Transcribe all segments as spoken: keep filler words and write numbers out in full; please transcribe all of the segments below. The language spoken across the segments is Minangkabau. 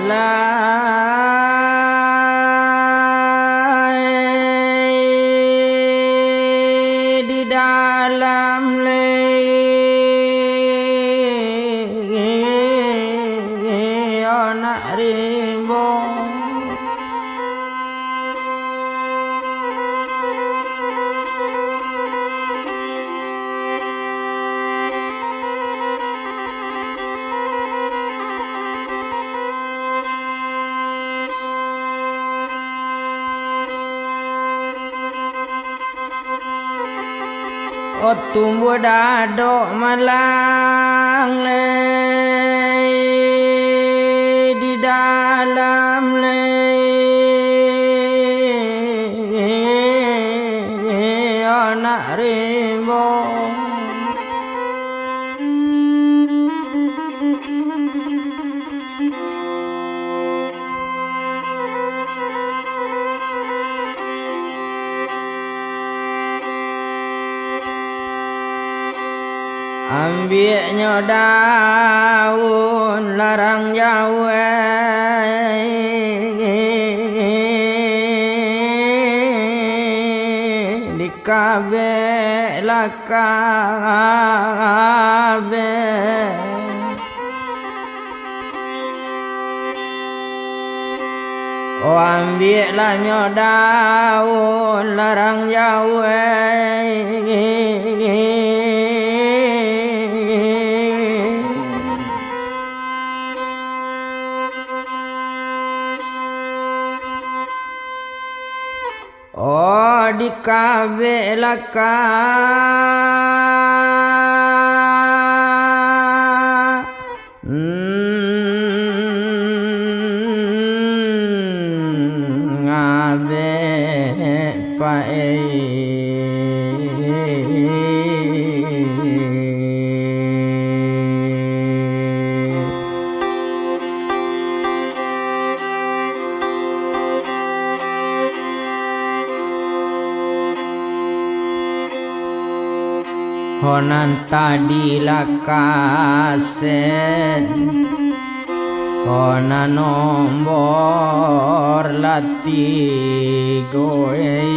Lai di dalam lai nak rimbo. Oh, tumbuah dadok malang lai di dalam lai nak rimbo. Ambiaknyo daun larang jauah, dikabek lah kabek. Oh, ambiaklah nyo daun larang jauah. Oh, dikabek lah ka-, mm, ngabek pae. Ho nan tadi lah kaset, ho nan nombor lah tigo, eh.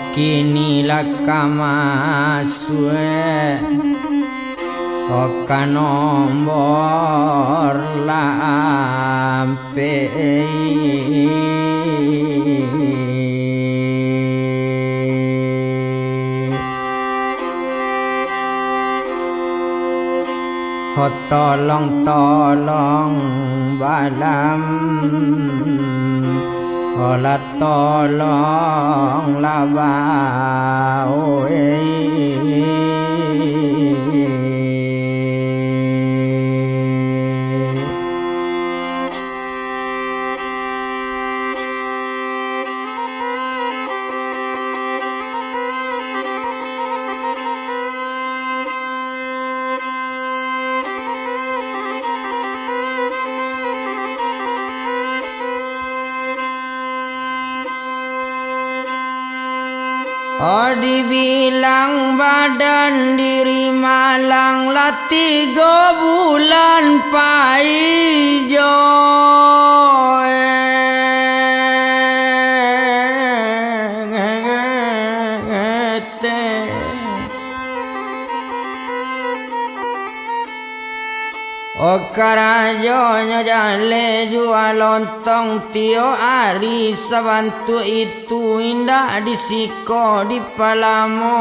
Kini lah ka masuak, ka nombor lah ampek. Ho tolong, tolong balam, ho lah tolong lah baoe. Oh, dibilang badan diri malang lah tigo bulan paijo, eh, teh. Oh, karajonyo jaleh jua lontong tiok ari, sabantuak itu indak di siko dipalamo.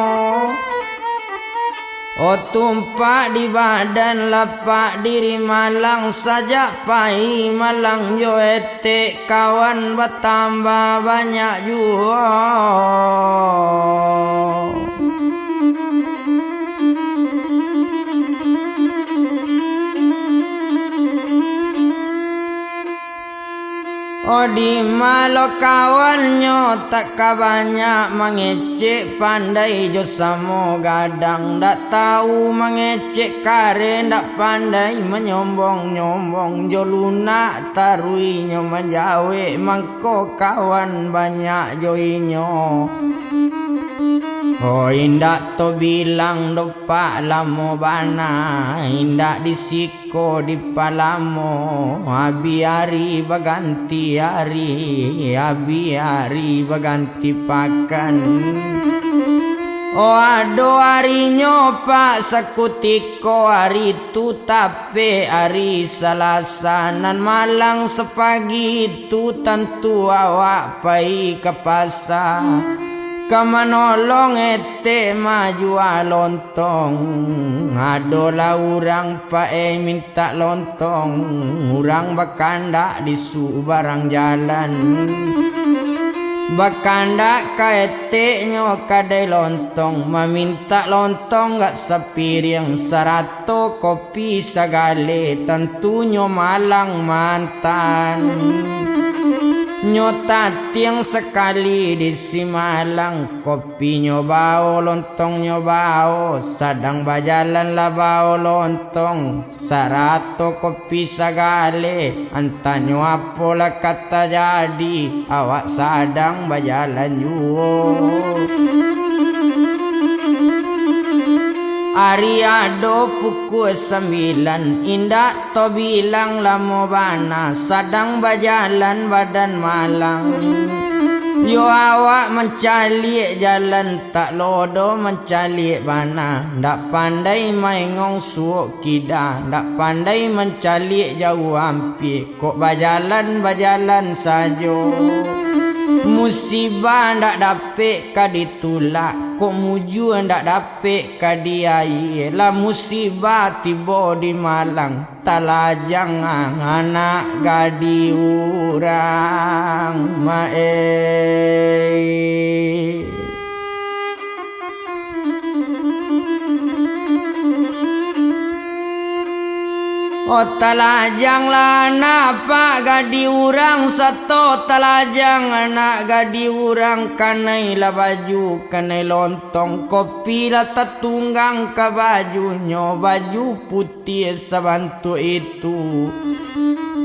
Oh, tumpak di badan lapak diri malang, sajak pai malang jo etek kawan batambah banyak juo. Oh, Di ma lo kawannyo tak ka banyak mangecek, pandai jo samo gadang, ndak tahu mangecek kareh, ndak pandai manyombong-nyombong, jo lunak taruihnyo manjawek, mangko kawan banyak jo inyo. Oh, indak tobilang doh, Pak, lamo bana, indak di siko dipalamo, abih ari baganti ari, abih ari baganti pakan. Oh, ado arinyo, Pak, sakutiko ari tu, tapek ari Salasa, nan malang sapagi tu, tantu awak pai ka pasa, ka manolong etek majua lontong. Adolah urang paeh mintak lontong, urang bakandak di subarang jalan. Bakandak ka eteknyo kadai lontong, mamintak lontong gak sapiriang, sarato kopi sagaleh, tantunyo malang mantan. Nyo tatiang sakali di si malang, kopinyo bao, lontongnyo bao, sadang bajalan lah bao lontong, sarato kopi sagaleh. Antanyo apolah ka tajadi, awak sadang bajalan juo. Ari ado pukua sambilan, indak tobilang lamo bana, sadang bajalan badan malang. Yo awak mancaliak jalan, tak lo doh mancaliak bana, ndak pandai maengong suok kida, ndak pandai mancaliak jauah ampia, kok bajalan, bajalan sajo. Musibah ndak dapek ka ditulak, kok mujua ndak dapek ka diaia, lah musibah tibo di malang, talajang anak gadih urang, maeh. Oh, talajanglah anak pak gadih urang, sato talajang anak gadih urang, kanai lah baju, kanai lontong, kopi lah tatunggang ka bajunyo, baju putiah sabantuak itu.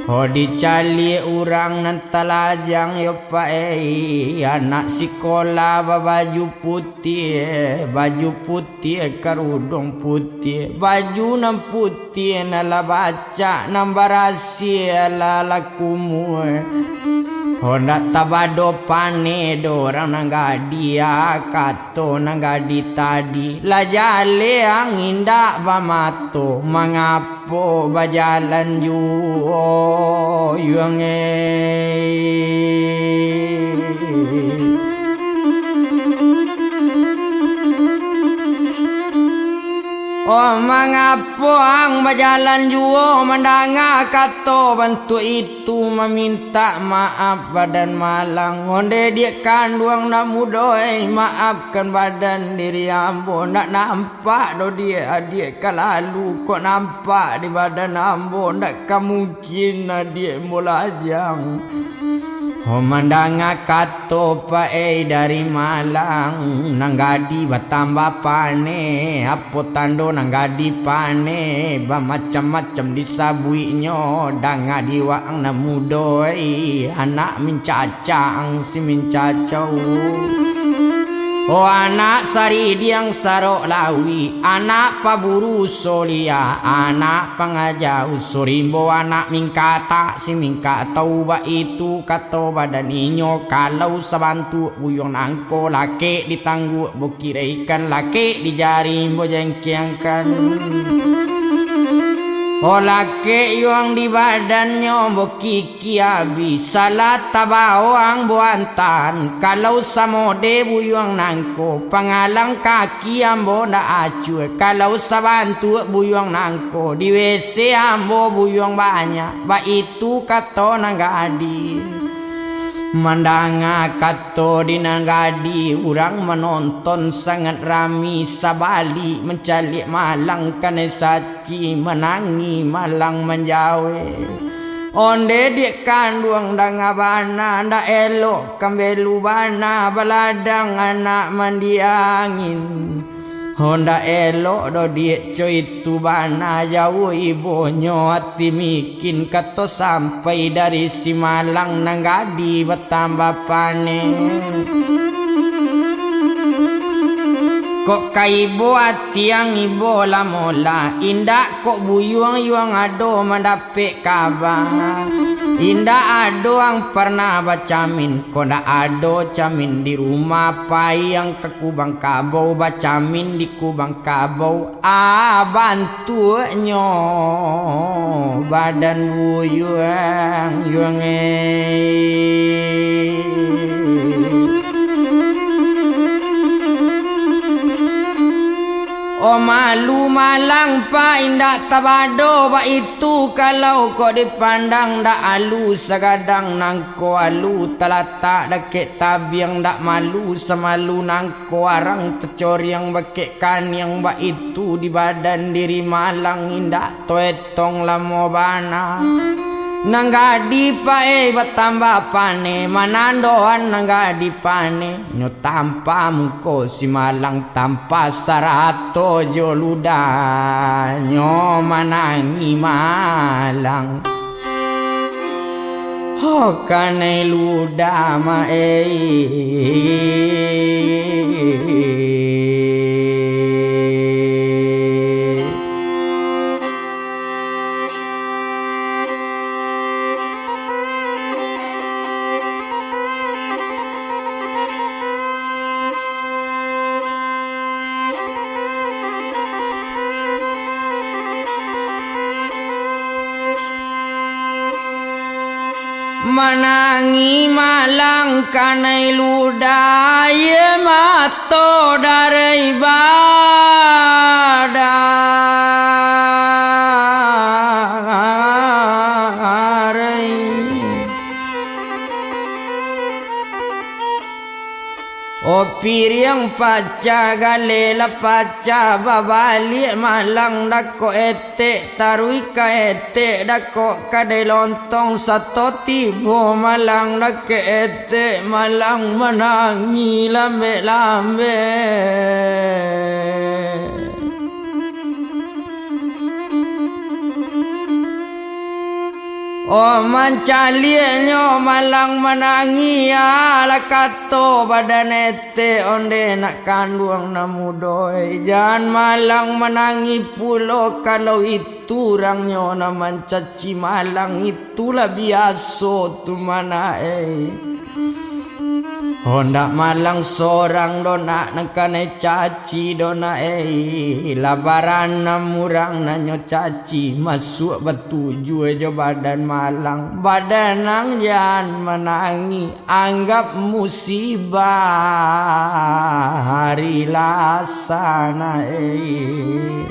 Oh, dicaliak urang nan talajang yo, Pak, eh, anak sikolah babaju putiah, baju putiah, karuduang putiah, baju nan putiah nan lah bacak, nan barasiah lah, lah kumuah. Oh, ndak tabado paneh doh urang nan gadih, ah, kato nan gadih tadi, lah jaleh ang indak bamato, mangapo bajalan juo yuang, eh. Oh, mangapo ang bajalan juo mandanga kato bantuak itu, mamintak maaf badan malang? Ondeh diak kanduang nan mudo, eh, maafkan badan diri ambo, ndak nampak doh diak adiak ka lalu, kok nampak di badan ambo, ndak ka mungkin. Kin adiak mulajang. Oh, mandanga kato paeh dari malang, nan gadih batambah paneh. Apo tando nan gadih paneh? Bamacam-macam disabuiknyo. Danga di waang nan mudo, anak mincacang si mincacau. Oh, anak saridiang sarok lauik, anak paburu soliah, anak pangaja uso rimbo, anak mingkatak si mingkatau, baitu kato badan inyo, kalau sabantuak buyuang nangko, lakek ditangguak bukiraikan, lakek di jari ambo jengkiangkan. Oh, lakek yuang di badannyo bukik Kiabi, salah tabao ang buantan. Kalau samode buyuang nangko, pangalang kaki ambo ndak acua. Kalau sabantuak buyuang nangko, di WC ambo buyuang banyak. Baitu kato nan gadih. Mandanga kato di nan gadih, urang manonton sangat rami, sabalik mancaliak malang kanai sa- Ki manangih malang manjawek, Onde diak kanduang danga bana, ndak elok kambelu bana, baladang anak mandi angin. Ho ndak elok doh diak co itu bana, jauah ibonyo ati mikin, kato sampai dari si malang nan gadih batambah paneh. Kok ka ibo ati ang ibo lamo lah, indak kok buyuang-yuang ado mandapek kaba. Indak ado ang parnah bacamin, kok ndak ado camin di rumah, pai ang ka kubang kabau, bacamin di kubang kabau, ah, bantuaknyo badan buyuang-yuang, eh. Oh, malu malang, Pak, indak tabado baitu, kalau kok dipandang ndak alu sagadang nangko alu, talatak dakek tabiang ndak malu samalu nangko arang, tacoriang bakek kaniang baitu di badan diri malang indak toet. Tong lamo bana. Nan gadih pae batambah paneh, manandoan nan gadih paneh. Nyo tampa muko si malang, tampa sarato jo ludah, nyo manangih malang. Ho kanai ludah ma ei. Manangih malang kanai ludah, ye mato dareh badareh. Oh, piriang pacah, galeh lah pacah, babaliak malang dakok etek, taruih ka etek dakok kadai lontong, sato tibo malang dakek etek, malang manangih lambek-lambek. Oh, mancaliaknyo malang manangih, alah kato badan etek, onde nak kanduang nan mudo, eh. Jan malang manangih pulo, kalau itu urangnyo nan mancaci malang, itulah biaso tu, Manak, eh. Hondak malang sorang doh nak, nan kanai caci doh nak, eh. Lah baranam urang nan nyo caci, masuak batujuah jo badan malang. Badan ang jan manangih, anggap musibah hari Lasa nak, eh.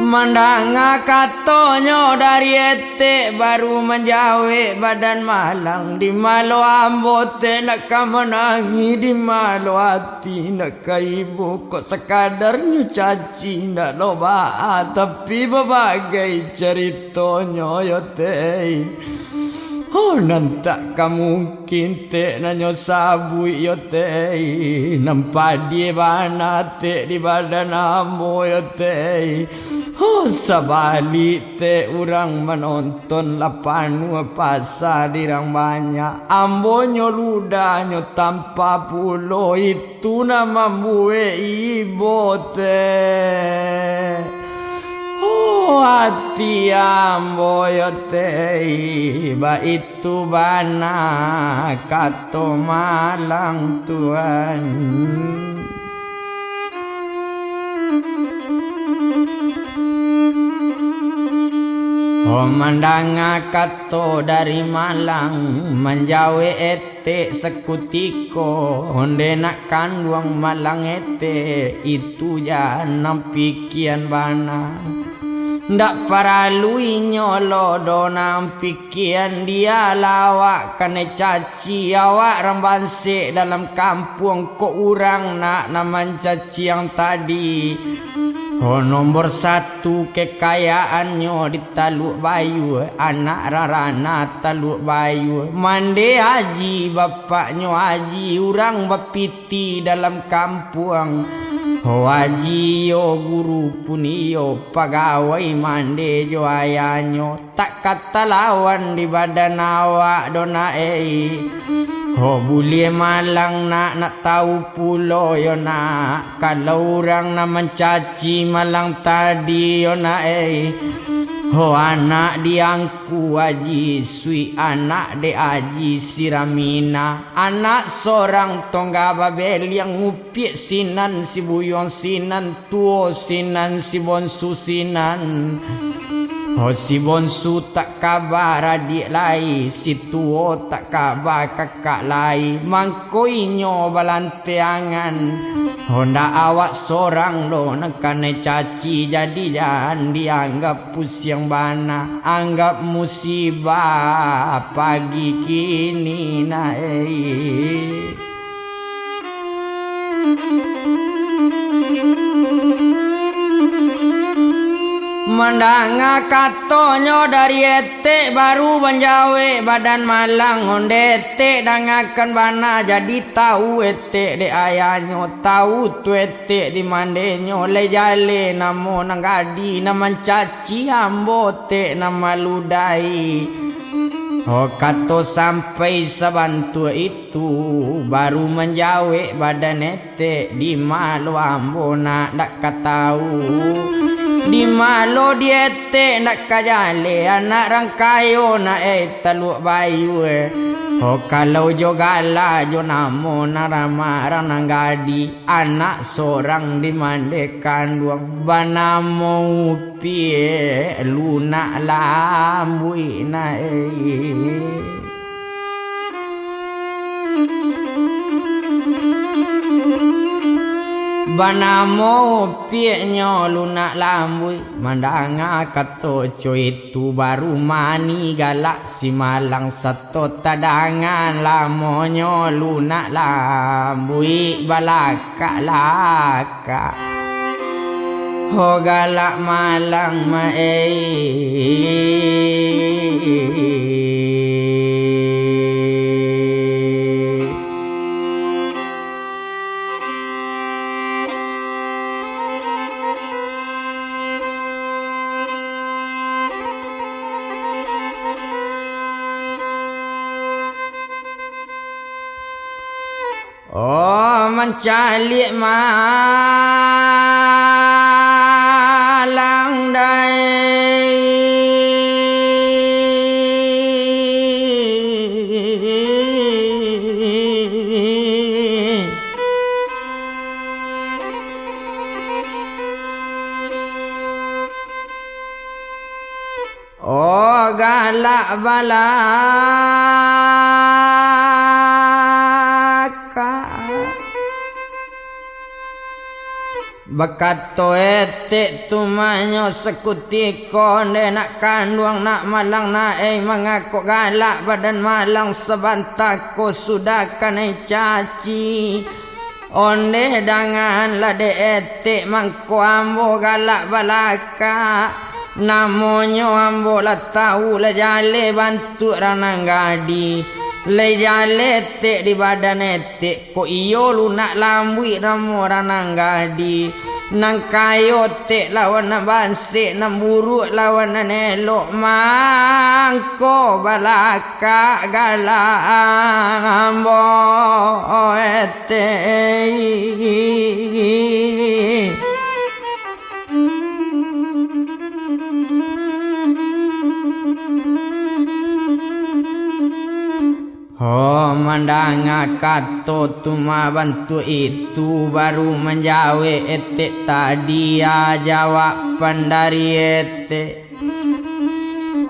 Mandanga katonyo dari etek, baru manjawek badan malang, "Di malo ambo tek nak ka manangih, di malo ati nak ka ibo, kok sakadarnyo caci ndak lo baa, tapi babagai caritonyo yo tek." Oh, nan tak ka mungkin tek, nan nyo sabuik yo tek, nan padiah bana tek di badan ambo yo tek. Oh, sabalik tek, urang manonton lah panuah pasa di rang banyak, ambo nyo ludah nyo tampa pulo itu. Tu nan mambuek ibo teh. Oh, ati ambo yo teh, baitu bana kato malang tuan. Oh, mandanga kato dari malang, manjawek etek sakutiko, onde nak kanduang malang etek, itu jan nan pikian bana. Ndak paralu inyo lo doh nan pikian, dialah awak kanai caci, awak rang bansek dalam kampuang, kok urang nak nan mancaci ang tadi. Ho nombor satu kekayaannyo di Taluk Bayua, anak rarana Taluk Bayua. Mande Aji, bapaknyo Aji, urang bapiti dalam kampuang. Ho Aji iyo guru pun iyo pagawai mande jo ayahnyo. Tak ka talawan di badan awak doh, nak ei. Ho buliah malang nak, nak tahu pulo yo nak, kalau urang nan mancaci malang tadi yo nak ei. Ho anak di angku Aji Suik, anak dek Aji Siramina, anak sorang tongga babeliang, upiak sinan si buyuang sinan, tuo sinan si bonsu sinan. Ho si bonsu tak kaba adiak lai, si tuo tak kaba kakak lai, mangko inyo balanteangan. Ho ndak awak sorang doh nan kanai caci, jadi jan dianggap pusiang bana, anggap musibah pagi kini nak ei. Mandanga katonyo dari etek, baru manjawek badan malang. Onde etek dangakan bana, jadi tahu etek dek ayahnyo, tahu tu etek di mandenyo. Lai jaleh namo nan gadi, nan mancaci ambo tek nan maludai. Oh, kato sampai sabantuak itu, baru manjawek badan etek, di malo ambo nak ndak ka tahu, di malo di etek ndak ka jaleh, anak rang kayo nak ei Taluk Bayua. Oh, kalau jo gala jo namo nan ramah rang nan gadi, anak sorang di mande kanduang, banamo Upiak Lunak Lambuik nak ei. Banamo upiaknyo Lunak Lambuik, mandanga kato co itu baru mani galak si malang sato tadangan lamonyo Lunak Lambuik balakak-lakak. Ho galak malang ma ei. Oh, mancaliak malang dai. Oh, galak balakak. Bakato etek tu manyo sakutiko, ndeh nak kanduang nak malang nak ei, mangako galak badan malang sabanta ko sudah kanai caci. Ondeh danganlah dek etek mangko ambo galak balakak. Namonyo ambo lah tahu, lah jaleh bantuak ranang gadi. Lah jaleh etek di badan etek, kok iyo lunak lambuik namo ranang gadi. Nan kayo etek lawan nan bansek, nan buruak lawan nan elok, mangko balakak. Kak galak ambo etek. Ho, mandanga kato tu ma bantuak itu, baru manjawek etek tadi, a, jawaban dari etek.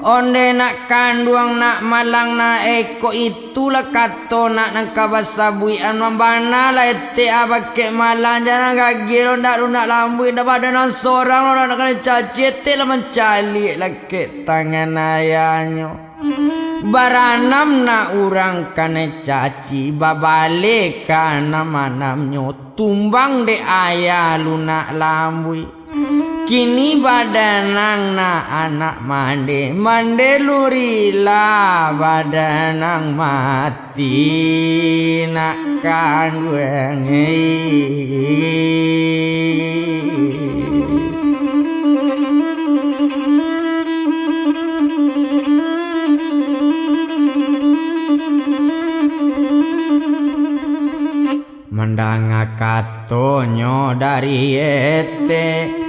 Ondeh nak kanduang nak malang nak eko, itulah kato nak nan ka basabuikan. Mambana lah etek abakek malang, jan nan gagih lo ndak lunak lambuik, ndak badan nan sorang lo nak kanai caci, etek lah mancaliak lakek tangan ayahnyo. Baranam nak urang kanai caci, babaleh ka anam-anamnyo, tumbang dek ayah lunak lambuik. Kini badan ang nak anak mande, mande lurilah badan ang mati nak kanduang. Mandanga katonyo dari etek,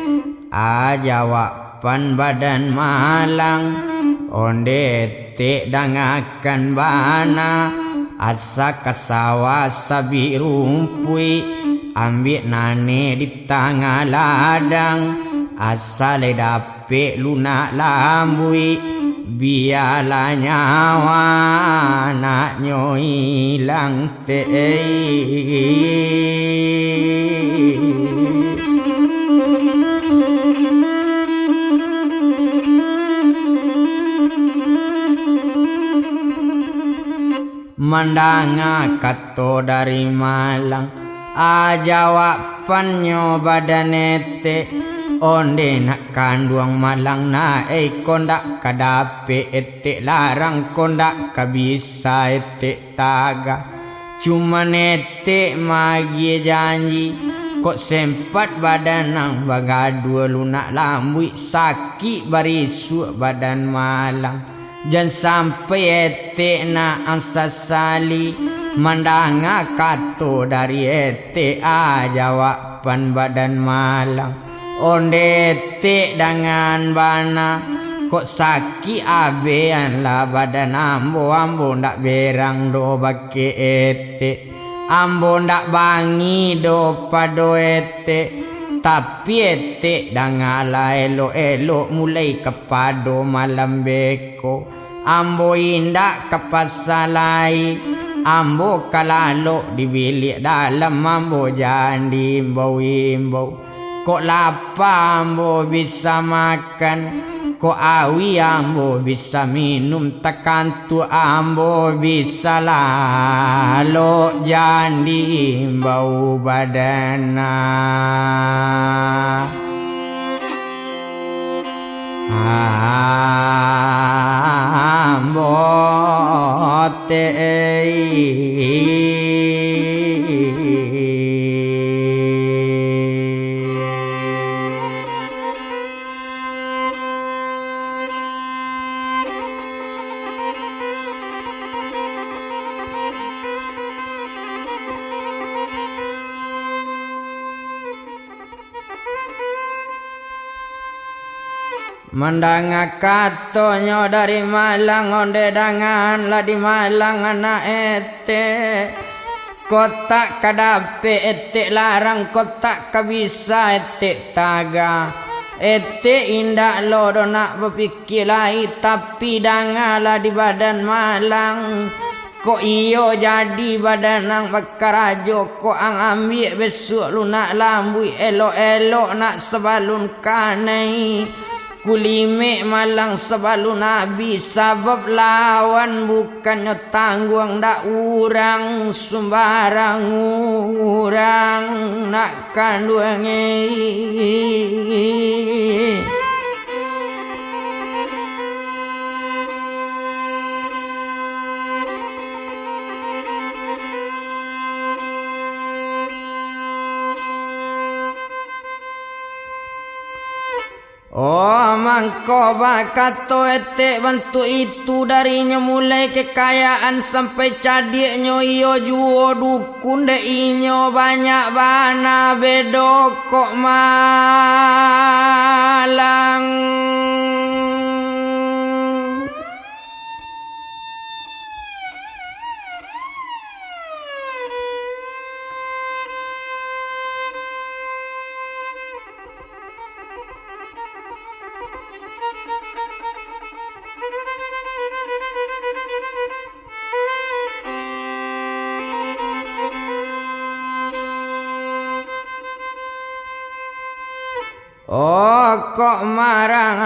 a jawaban badan malang, onde etek dangakan bana, asa ka sawah sabik rumpuik, ambiak nane di tangah ladang, asa lai dapek lunak lambuik, bialah nyawa anaknyo ilang. Mandanga kato dari malang, a jawabannyo badan etek, onde nak kanduang malang nak, eh, ko ndak ka dapek etek larang, ko ndak ka bisa etek taga. Cuman etek maagiah janji, kok sempat badan ang bagaduah lunak lambuik, sakik barisuak badan malang. Jan sampai etek nak ang sasali, mandanga kato dari etek, a jawaban badan malang. Onde etek dangan bana, kok sakik abih lah badan ambo, ambo ndak berang doh bakeh etek, ambo ndak bangi doh pado etek, tapi etek dangalah elok-elok, mulai kapado malam beko. Ambo indak ka pasa lai, ambo ka lalok di biliak dalam, ambo jan diimbau-imbau. Kok lapa ambo bisa makan, kok auih ambo bisa minum, takantuak ambo bisa lalok jan diimbau badan. Ambo te. Mandanga katonyo dari malang, onde dangan lah di malang anak etek. Kok tak ka dapek etek larang, kok tak ka bisa etek taga. Etek indak lo doh nak bapikia lai, tapi dangalah di badan malang. Kok iyo jadi badan ang bakarajo, kok ang ambiak besuak lunak lambuik, elok-elok nak sabalun kanai. Kulimek malang sabalun abih, sabab lawan bukannyo tangguang, dak urang sumbarang urang nak kanduang. Oh, mangko bakato etek bantuak itu, darinyo mulai kekayaan sampai cadiaknyo iyo juo dukun. Kun dek inyo banyak bana bedo kok malang. Oh, kok marang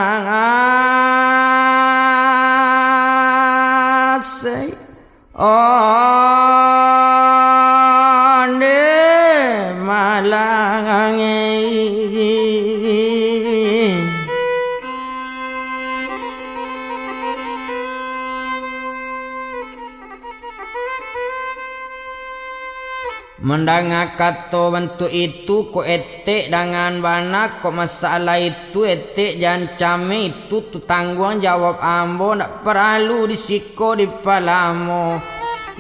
asai. Onde malang. Mandanga kato bantuak itu, kok etek dangan bana, kok masalah itu etek jan cameh, itu tu tangguang jawab ambo, ndak paralu di siko dipalamo.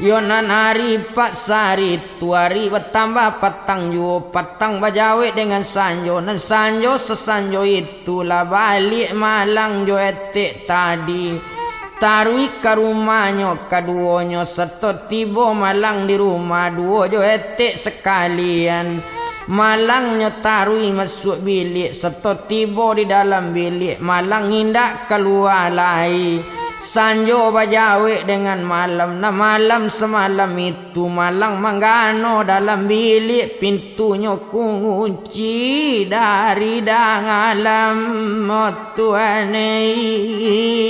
Yo nan ari paksa ari tu ari batambah patang juo, patang bajawek dengan sanjo, nan sanjo sasanjo itu lah baliak malang jo etek tadi. Taruih ka rumahnyo kaduonyo, sato tibo malang di rumah duo jo etek sakalian. Malangnyo taruih masuak biliak, sato tibo di dalam biliak, malang indak kalua lai. Sanjo bajawek dengan malam, nah malam samalam itu malang manggano dalam biliak, pintunyo kunci dari dangalam. Tuhan ei.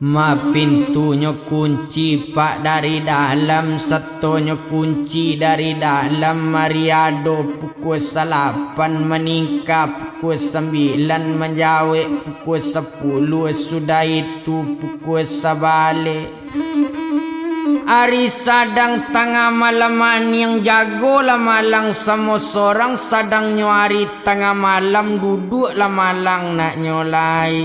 Ma pintunyo kunci, Pak, dari dalam, satonyo kunci dari dalam. Ari ado pukua salapan maningka, pukua sambilan manjawek, pukua sapuluah sudah itu pukua sabaleh. Ari sadang tangah malam maniang, jagolah malang samo sorang, sadangnyo ari tangah malam duduaklah malang naknyo lai.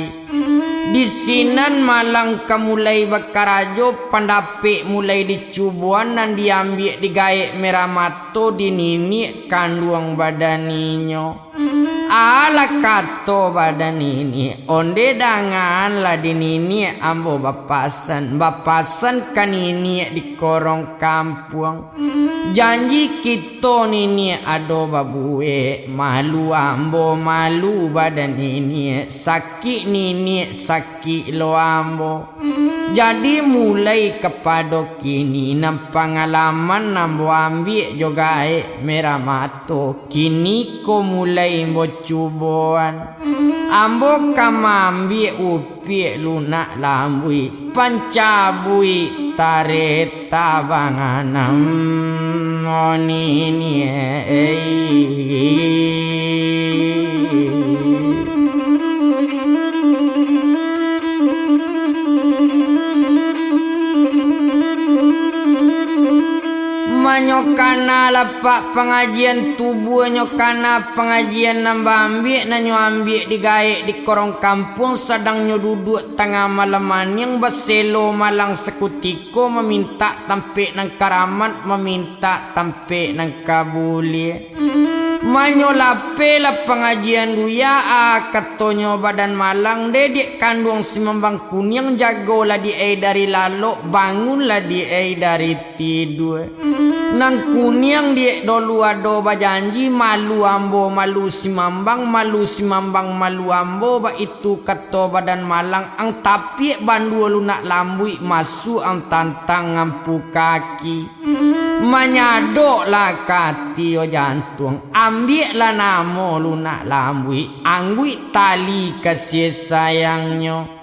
Di sinan malang ka mulai bakarajo, pandapek mulai dicuboan, nan diambiak digaek merah mato di niniak kanduang badan inyo. Alah kato badan niniak, onde danganlah di niniak ambo bapasan, bapasan ka niniak di korong kampuang. Janji kito niniak ado babuek, malu ambo malu badan niniak, sakik niniak sakik lo ambo. Jadi mulai kapado kini, nan pangalaman ambo ambiak jo gaek merah mato, kini ko mulai ambo cuboan. Ambo ka maambiak upiak lunak lambuik, pancabuik tareh tabanganam niniak ei. Manyo kana lapak pangajian tubuahnyo, kana pangajian nan baambiak, nan nyo ambiak digaek di korong kampuang, sadangnyo duduak tangah malam maniang, baselo malang sakutiko, mamintak tampek nan karamat, mamintak tampek nan kabuliah. Manyo lapeh lah pangajian buya, ah, katonyo badan malang, dek, dek kanduang si mambang kuniang, jagolah dek ai dari lalok, bangunlah dek ai dari tidua. Nan kuniang dek dolu ado bajanji, malu ambo malu si mambang, malu si mambang malu ambo, baitu kato badan malang, ang tapiak bandua lunak lambuik, masuak ang tantang ampu kaki. Manyadoklah ka ati jo jantuang, ambiaklah namo lunak lambuik, angguik tali kasiah sayangnyo.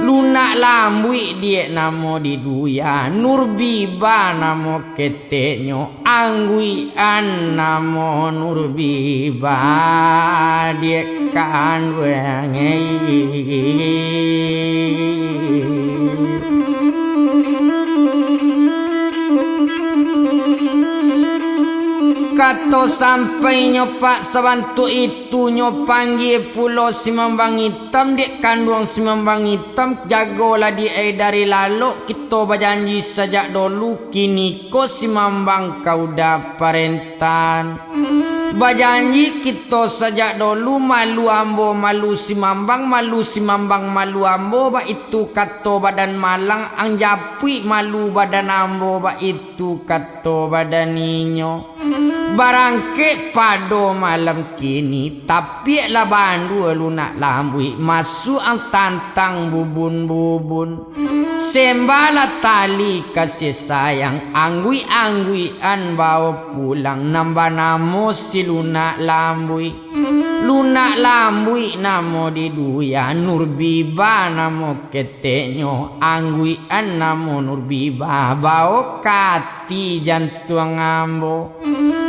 Lunak lambuik dek namo di duya, Nurbiba namo keteknyo, angguik an namo Nurbiba dek kanduang ei. Kato sampainyo pak sabantuak itu, nyo panggia pulo si mambang itam, dek kanduang si mambang itam, jagolah dek ai dari lalok, kito bajanji sajak dolu, kiniko si mambang ka udah parentahan. Bajanji kito sajak dolu, malu ambo malu si mambang, malu si mambang malu ambo, baitu kato badan malang, ang japuik malu badan ambo, baitu kato badan inyo. Barangkek pado malam kini, tapiaklah bandua lunak lambuik, masuak ang tantang bubun-bubun. Sembahlah tali kasiah sayang, angguik-angguik an bao pulang, nan banamo si lunak lambuik. Lunak lambuik namo di Duya, Nurbiba namo keteknyo, angguikan namo Nurbiba, bao kati jantuang ambo.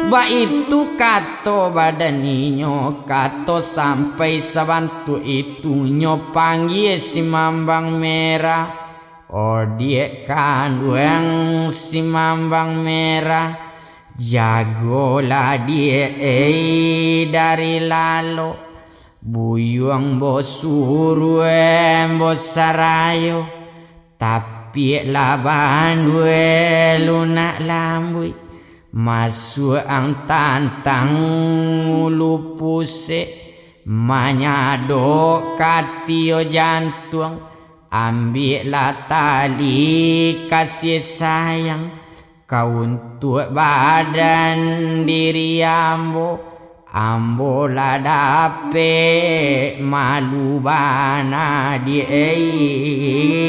Baitu kato badan inyo, kato sampai sabantuak itu, nyo panggie si Mambang Merah. Odiak kanduang si Mambang Merah, jagolah diak ei dari lalo. Buyuang bo suruang bo sarayo, tapiak lah bandua lunak lambuik. Masuak ang tantang ulu pusek, manyadok katio jantuang, ambiaklah tali kasih sayang, ka untuak badan diri ambo, ambo lah dapek malu bana di ei.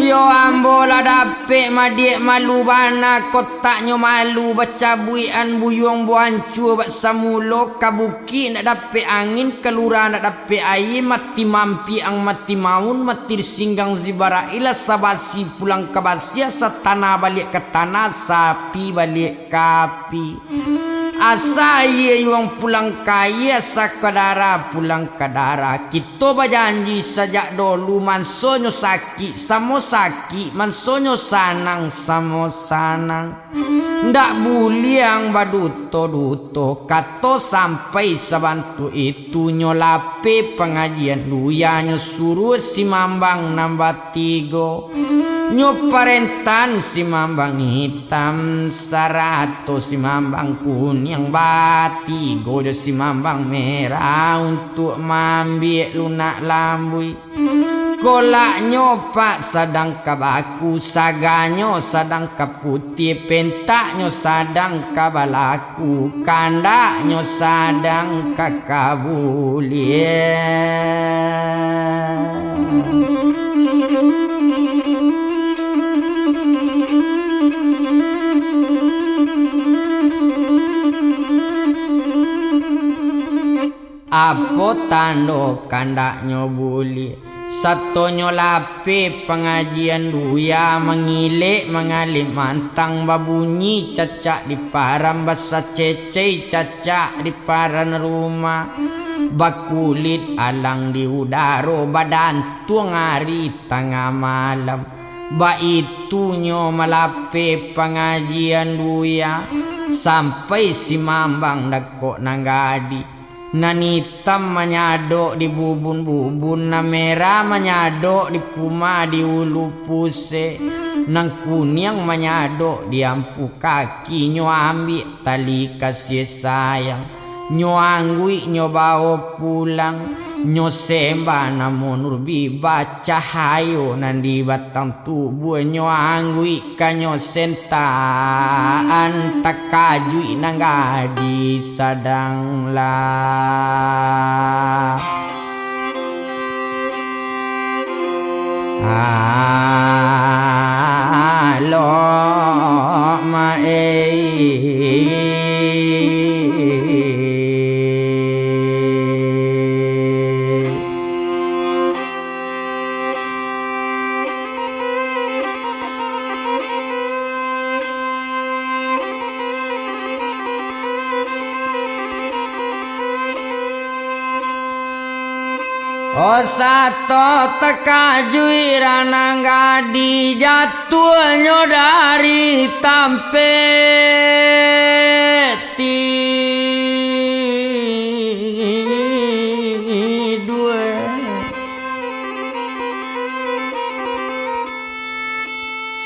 Yo ambo lah dapek madiak malu bana, kotaknyo malu bacabuikan buyuang buancua bak samulo, ka bukik ndak dapek angin, ka lurah ndak dapek aia, mati mampiak ang mati maun, mati disinggang Zibarail, asa basi pulang ka basi, asa tanah baliak ka tanah, asa api baliak ka api. Asa aia yuang pulang ka aia, asa ka darah pulang ka darah. Kito bajanji sajak dolu, mansonyo sakik samo sakik, mansonyo sanang samo sanang. Ndak buliah ang baduto-duto, kato sampai sabantuak itu, nyo lapeh pangajian Duya, nyo suruah si Mambang nan batigo. Nyo parentahan si Mambang Itam, sarato si Mambang Kuniang, batigo jo si Mambang Merah untuak maambiak lunak lambuik. Kolaknyo pak sadang ka baku, saganyo sadang ka putiah, pentaknyo sadang ka balaku, kandaknyo sadang ka kabuliah. Apo tando kandaknyo buliah? Satonyo lapeh pangajian Duya, mangilek mangalek mantang, babunyi cacak di paran, basacecei cacak di paran rumah, bakulik alang di udaro, badantuang ari tangah malam. Baitunyo malapeh pangajian Duya, sampai si Mambang dakok nan gadih. Nan itam manyadok di bubun-bubun, nan merah manyadok di puma di ulu pusek, nan kuniang manyadok di ampu kaki. Nyo ambiak tali kasih sayang, nyo angguik nyo bao pulang, nyo sembah namo Nurbiba, cahayo nan di batang tubuah, nyo angguik ka nyo sen- taan, takajuik nan gadih sadang lah. Alok ma ei. Oh, sato takajuik ranang gadih, jatuahnyo dari tampek tidua.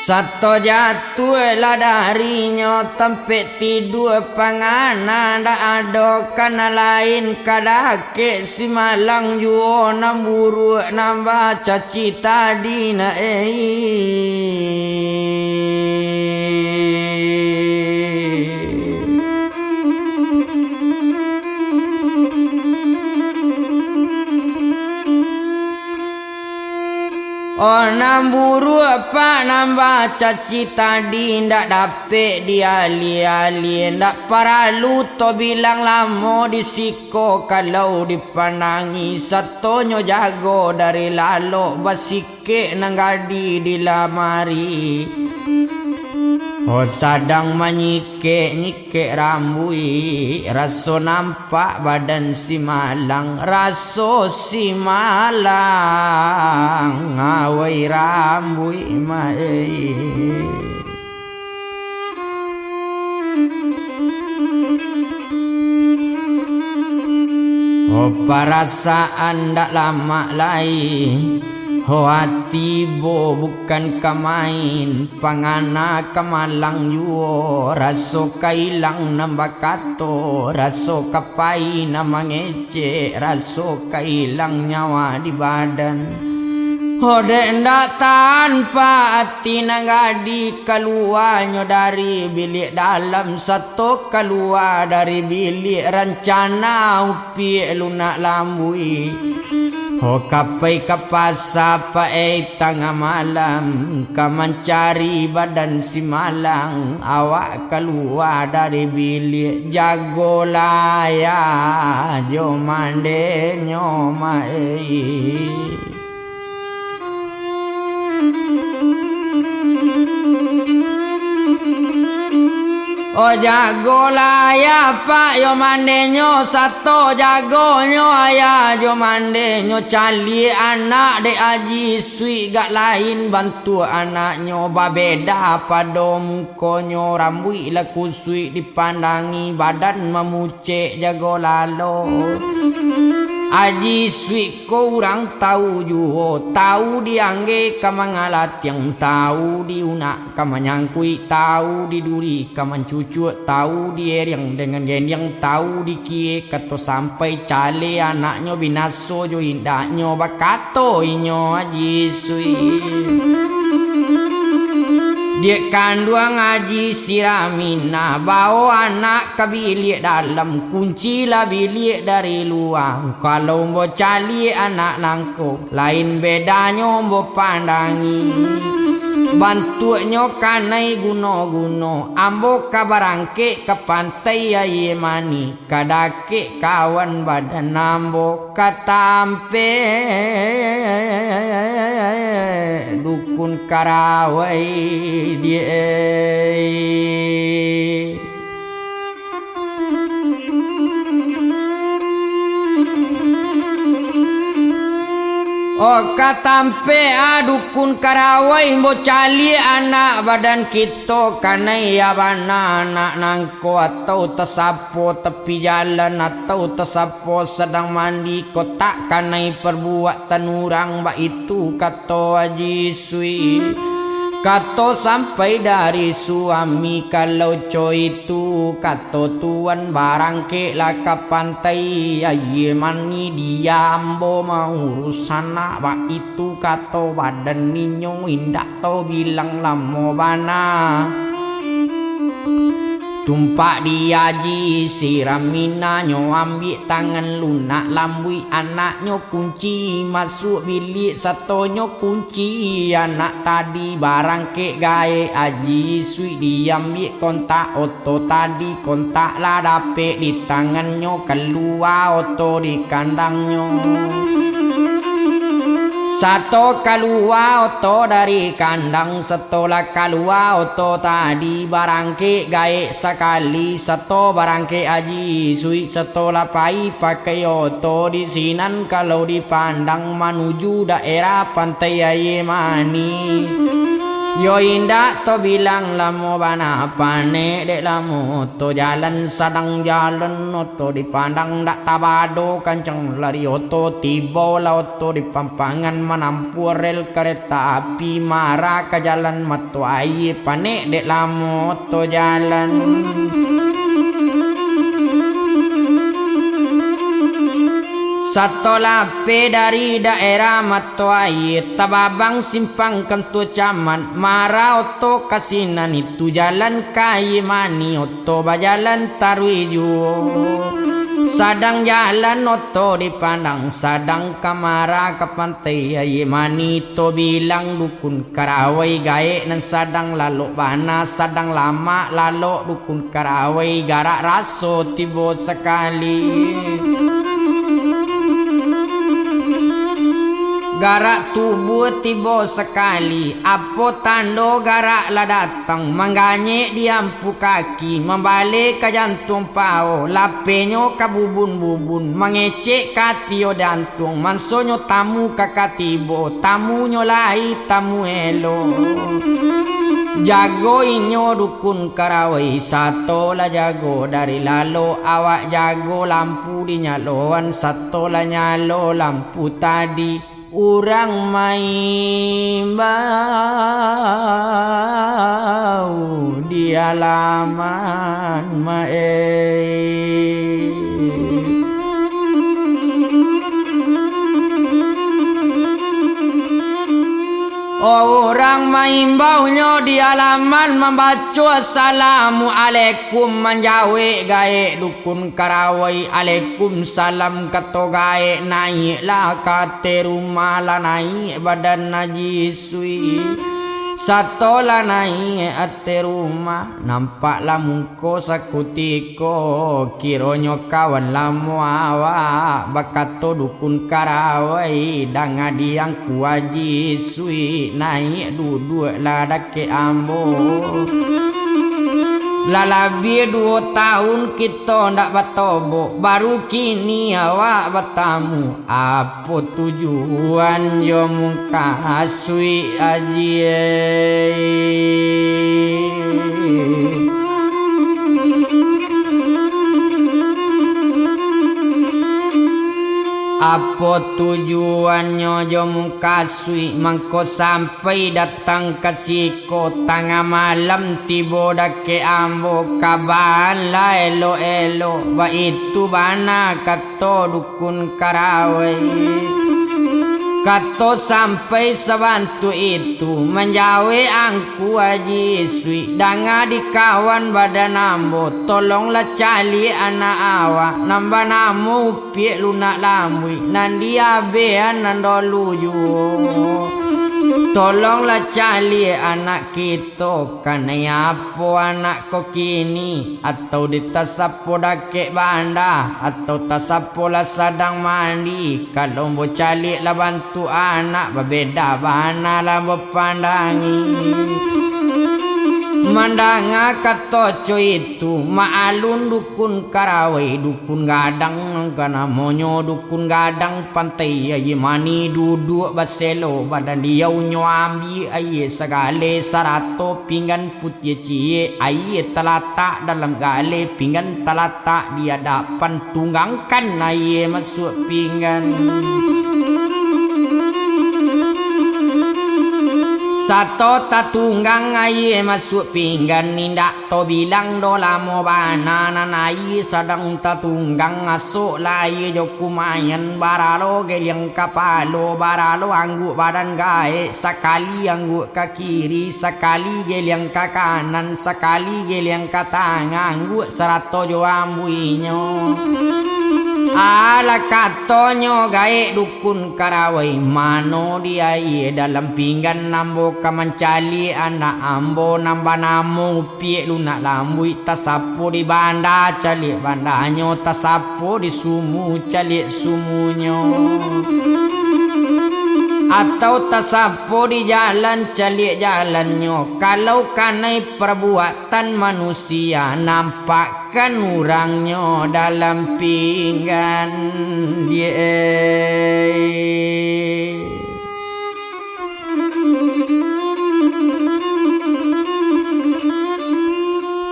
Sato jatuahlah darinyo tampek tidua, pangana ndak ado ka nan lain, ka dakek simalang juo, nan buruak nan bacaci tadi nak ei. Oh, nan buruak, Pak, nan bacaci tadi, ndak dapek dialie-alie, ndak paralu to bilang lamo di siko, kalau dipandangi satonyo jago dari lalok, basikek nan gadi di lamari. Oh, sadang manyikek-nyikek rambuik, raso nampak badan si malang, raso si malang, awai rambuik maeh. Oh, parasaan ndak lamak lai, oh, ati bo bukan ka main. Pangana ka malang juo, raso ka ilang nan bakato, raso ka pai nan mangecek, raso ka ilang nyawa di badan. Ho, dek ndak tahan, Pak, ati nan gadi kaluanyo dari biliak dalam, sato kalua dari biliak rancana upiak lunak lambuik. Ho, ka pai ka pasa, Pak, eh, tangah malam, ka mancari badan si malang, awak kalua dari biliak, jagolah ayah jo mandenyo, Mak, eh. Oh, jagolah ayah, Pak, yo mandenyo, sato jagonyo ayah jo mandenyo. Caliak anak dek Aji Suik, gak lain bantuak anaknyo, babeda pado mukonyo, rambuik lah kusuik dipandangi, badan mamucek jago lalo. Aji Suik ko urang tau juo, tau di angge ka mangalatiang, tau di unak ka manyangkuik, tau di duri ka mancucuak, tau di eriang dengan gendiang, tau di kie kato sampai, caliak anaknyo binaso jo indaknyo, bakato inyo Aji Suik. Diak kanduang Aji Siramina, bao anak ka biliak dalam, kuncilah biliak dari lua. Kalau ambo caliak anak nangko, lain bedanyo ambo pandangi. Bantuaknyo kanai guno-guno, ambo ka barangkek ka pantai Aia Manih, ka dakek kawan badan ambo, ka tampek dukun Karawai, Diak. Oh, ka tampek, ah, dukun Karawai, ambo caliak anak badan kito, kanai a bana anak nangko, atau tasapo tapi jalan, atau tasapo sadang mandi, kok tak kanai parbuatan urang, baitu kato Aji Suik. Kato sampai dari suami, kalau co itu, kato tuan, barangkeklah ka pantai Aia Manih, di ambo maurus anak, baitu kato badan inyo, indak tau bilang lamo bana. Tumpak di Aji Siramina, nyo ambiak tangan lunak lambuik, anaknyo kunci masuak biliak, satonyo kunci anak tadi, barangkek gaek Aji Suik, diambiak kontak oto tadi, kontak lah dapek di tangannyo, kalua oto di kandangnyo. Sato kalua oto dari kandang, sato lah kalua oto tadi, barangkek gaek sakali, sato barangkek Aji Suik, sato lah pai pakai oto di sinan, kalau dipandang manuju daerah pantai Aia Manih. Yo indak tau bilang lamo bana, panek dek lamo oto, jalan sadang jalan oto, dipandang dak tabado kancang lari oto, tibo lah oto di pampangan manampuah rel kareta api, mara ka jalan mato aia, panek dek lamo oto jalan. Sato lah pai dari daerah mato aia, tababang simpang kantua camat, mara oto ka sinan itu, jalan ka Aia Manih, oto bajalan taruih juo. Sadang jalan oto dipandang, sadang ka mara ka pantai Aia Manih, to bilang Dukun Karawai, gaek nan sadang lalok bana, sadang lamak lalok Dukun Karawai, garak raso tibo sakali. Garak tubuah tibo sakali, apo tando garak lah datang, mangganyek di ampu kaki, mambalik ka jantuang pawo, lapenyo ka bubun-bubun, mangecek ka ati jo jantuang, mansonyo tamu ka ka tibo, tamunyo lai tamu elok. Jago inyo Dukun Karawai, sato lah jago dari lalok, awak jago lampu dinyaloan, sato lah nyalo lampu tadi. Urang maimbau di alaman, ma-e. Urang maimbaunyo di alaman, mambaco Assalamualaikum, manjawek gaek Dukun Karawai, "Alaikumsalam," kato gaek, naiaklah ka ateh rumah, lah naiak badan Aji Suik. Sato lah naiak ateh rumah, nampaklah mungko sakutiko, kironyo kawan lamo awak, bakato Dukun Karawai, danga di Angku Aji Suik, naiak duduaklah dakek ambo. Lah labiah duo taun kito ndak batobok, baru kini awak batamu. Apo tujuan jo mukasuik, Aji? Apo tujuannyo jo mukasuik mangko sampai datang ka siko? Tangah malam tibo dakek ambo, kabaan lah elok-elok, baitu bana kato Dukun Karawai. Kato sampai sabantuak itu, manjawek Angku Aji Suik, danga di kawan badan ambo, tolonglah caliak anak awak, nan banamo Upiak Lunak Lambuik, nan di Abean nan dolu juo. Tolonglah caliak anak kito, kanai apo anak ko kini, atau ditasapo dakek banda, atau tasapo lah sadang mandi. Kalau ambo caliak lah bantuak anak, babeda bana lah ambo pandangi. Mandanga kato co itu, maalun Dukun Karawai, Dukun Gadang, ka namonyo Dukun Gadang, pantai Aia Manih, duduak baselo, badan diaunyo ambiak aia sagale sarato pinggan putiah ciek, aia talatak dalam gale, pinggan talatak di adapan, tunggangkan aia masuak pinggan. Sato tatunggang aia masuak pinggan, indak tobilang doh lamo bana nan aia sadang tatunggang, asok lah aia jo kumayan, baralo geliang kapalo, baralo angguak badan gaek, sakali angguak ka kiri, sakali geliang ka kanan, sakali geliang ka tangah, angguak sarato jo ambuinyo. Alah katonyo gaek Dukun Karawai, mano di aia dalam pinggan ambo ka mancaliak anak ambo nan banamo Upiak Lunak Lambuik, tasapo di banda, caliak bandanyo, tasapo di sumu, caliak sumunyo, atau tasapo di jalan, caliak jalannyo. Kalau kanai parbuatan manusia, nampakkan urangnyo dalam pinggan, die.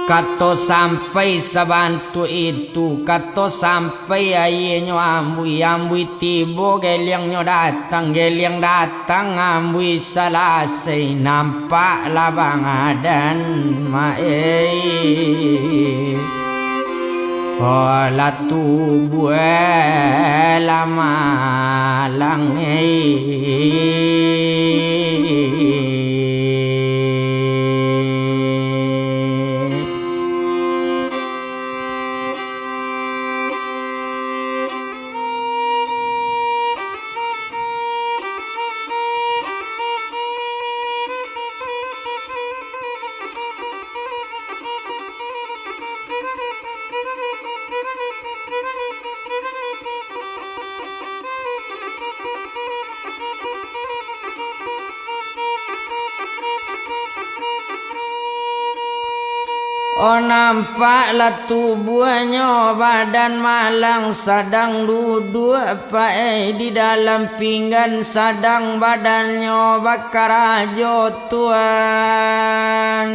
Kato sampai sabantuak itu, kato sampai aianyo ambuih, ambuih tibo geliangnyo datang, geliang datang ambuih salasai, nampaklah Bang Adan, ma-e. Ko lah tubuah lah malang, eh. Oh, nampaklah tubuahnyo badan malang, sadang duduak paek di dalam pinggan, sadang badannyo bakarajo, Tuan.